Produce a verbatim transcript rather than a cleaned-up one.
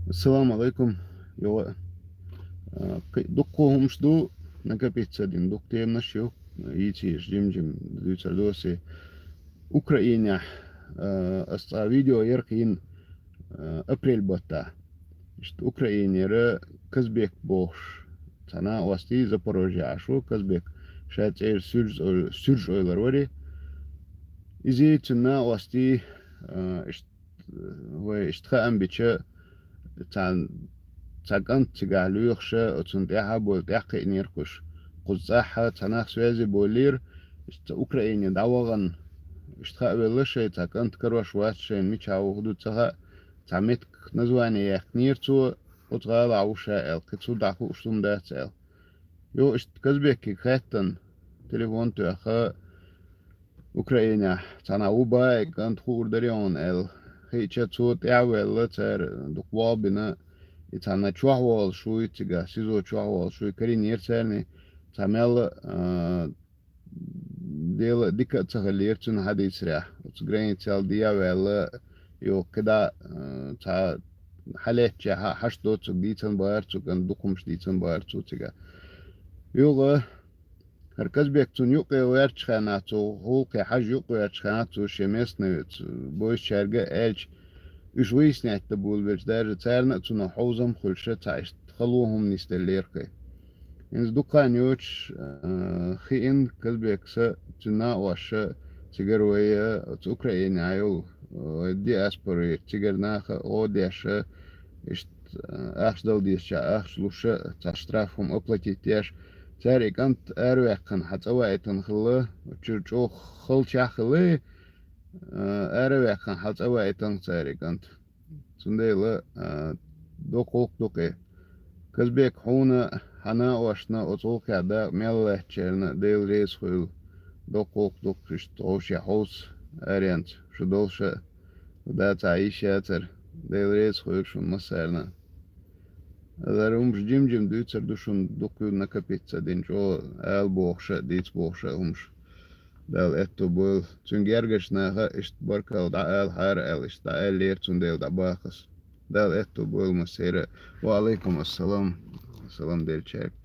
Ассаламу алейкум. Йо, а, кхы-, дуккха хӀумаш ду, накопиться дин, дуккха темаш ю, йийцийш жим-жим дуьйцар досе. Украинехь, а, ас цкъа видео яр кхин, а, апрель баттахь. Иштта Украинера Казбек бохуш цхьа накъостий Запорожье Ӏаш ву, Казбек ша цӀера суьрж-, суьрж ойлар вари. Иза цуьнан накъостий, а, иштта вай иштта хаам бича, цхьа, цхьа кӀант цигахь лоьхуша, оцунна тӀаьхьа а бовла, тӀаьхьакхиънера кхуьш. Кхуза цӀахь цхьа нах связи болийра, иштта Украине дӀавахана, иштта хаа велла шайн, цхьа кӀант карош вац шайна, мичахь ву хӀун ду ца хаьа, цхьа меттиг название яьккхинера цо, оцу гӀалахь ву ша аьлла, кхин цу дӀахууш хӀума дац аьлла. Йо, иштта Казбекига хаьттина, телефон тоьхна, Украинехь цхьана ву баий кӀант хуур дарий хьуна аьлла. Хиъча цо тӀаьхьаваьлла, цара дукха болх бина, и цхьана чохь волуш вуй, цигахь СИЗО чохь волуш вуй, карийнера царний, цхьа мел, а, дела дика а ца хиллера цуьнан хьадийцарехь. Оцу границел дехьаваьлла, йо, кхидӀа, а, цхьа хьалаьцчехь а хьашт доцург дийцан бара цу кӀант, дукха хӀумаш дийцан бара цо цигахь. Юха ХӀара Казбек цунна юккъе гӀертачу хенахь, цу гӀуллакхе хьажа юккъе гӀертачу хенахь, цо шен местный бойсучаьрга а аьлча, уьш выяснять дан болабелча, даже царна а цунах хьовзам хуьлуш цхьа иштта хало хӀума нисделлера кхин. ХӀинца дукха хан йоцуш, а, хиъна Казбекса, цуьнан накъосташа, цигара вай, а, оцу Украинехь йолу, а, диаспорера, цигара наха гӀо деш, а, иштта, а, ахча дала дезачохь ахча луш, а, цхьа штраф хӀума оплатить деш, цара и кӀант араваьккхина хьан цӀа ваийтина хилла, чуьра чӀогӀа халчахь а хилла, а, араваьккхина хьан цӀа ваийтина цара и кӀант. Цундела, а, доккха гӀуллакх ду кхин. Казбек, хьуна, хьан накъосташна, оцу гӀуллакхехь дакъа мел лаьцначарна Дела реза хуьлда. Доккха гӀуллакх ду кхин, иштта вовшех хьовса аренца, шу долуш а, да цхьа йиш яцара. Дела реза хуьлда шуна массарна. Аса хӀара хӀумаш жим-жим дуьйцур ду шуна, дукха ю накопиться дина чӀогӀа ала бохуш а, дийца бохуш а хӀумаш. Дала аьтто бойла. Цуьнан гергарчу наха иштта баркалла дӀаалахьара аьлла, иштта дӀааьллера, цундела дӀабаха ас. Дала аьтто бойла массеран а. Ва алейкум ассалам. Салам деллачаьрга.